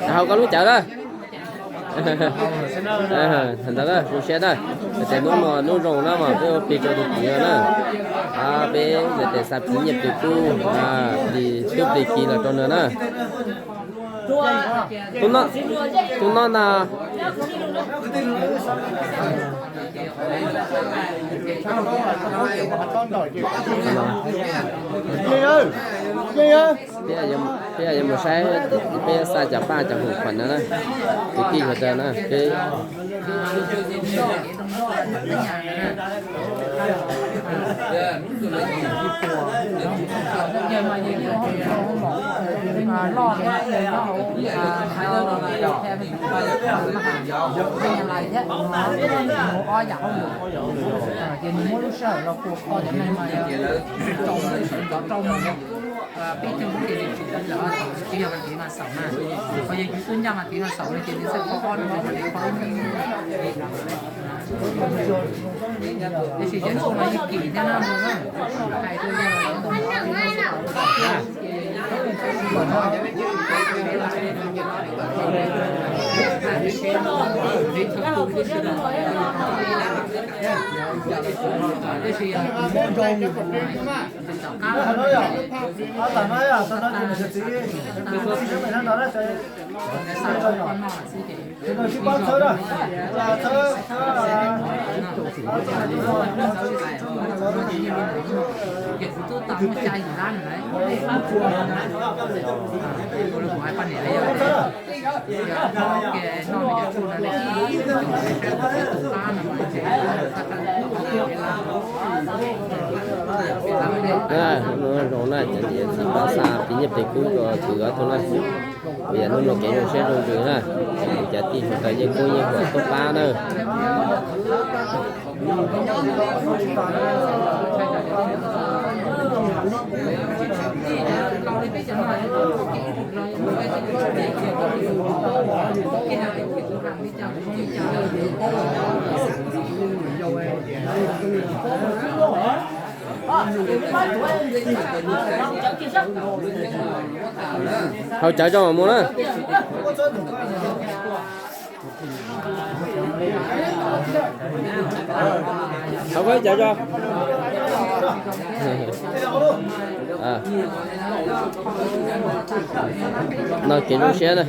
Hau koj lub cawv na. Ntawd na, zoo siab na. Ces hnub no hnub zoo na mas peb ua plig rau tus kwv na. Peb tes xa phiv nyiaj pliag kub, plig tub plig ki los rau nws na. Tub no, tub no na. Peb yuav mus saib, peb xa cov paj cov hum khuam no na, kwv tij sawv daws na, peb loj thiab, thiab ob yam hauj lwm, ces nws muab lub sij hawm los kho cov neeg mas yog rau mus, cov rau mus, peb caug lub ces nws tsis yog mas kev mas xaum na, ho yog yus tuaj ncaj mas kev mas xaum no ces nws txawj kho ob no mas nws kho ib me me. Tab sis cov tshuaj no yeej kim thiab na, hais rau yawg los Zoo na, cov niam txiv pab xa phiv nyiaj pliag kub rau kwv ob tug na. Yam hnub no kev zoo siab zoo ntsws na, cov tij hluas tau yeej kub yeej huam tuaj pab na. Hau cawv tso mam mus na. Hau koj cawv tso. No kev zoo siab na.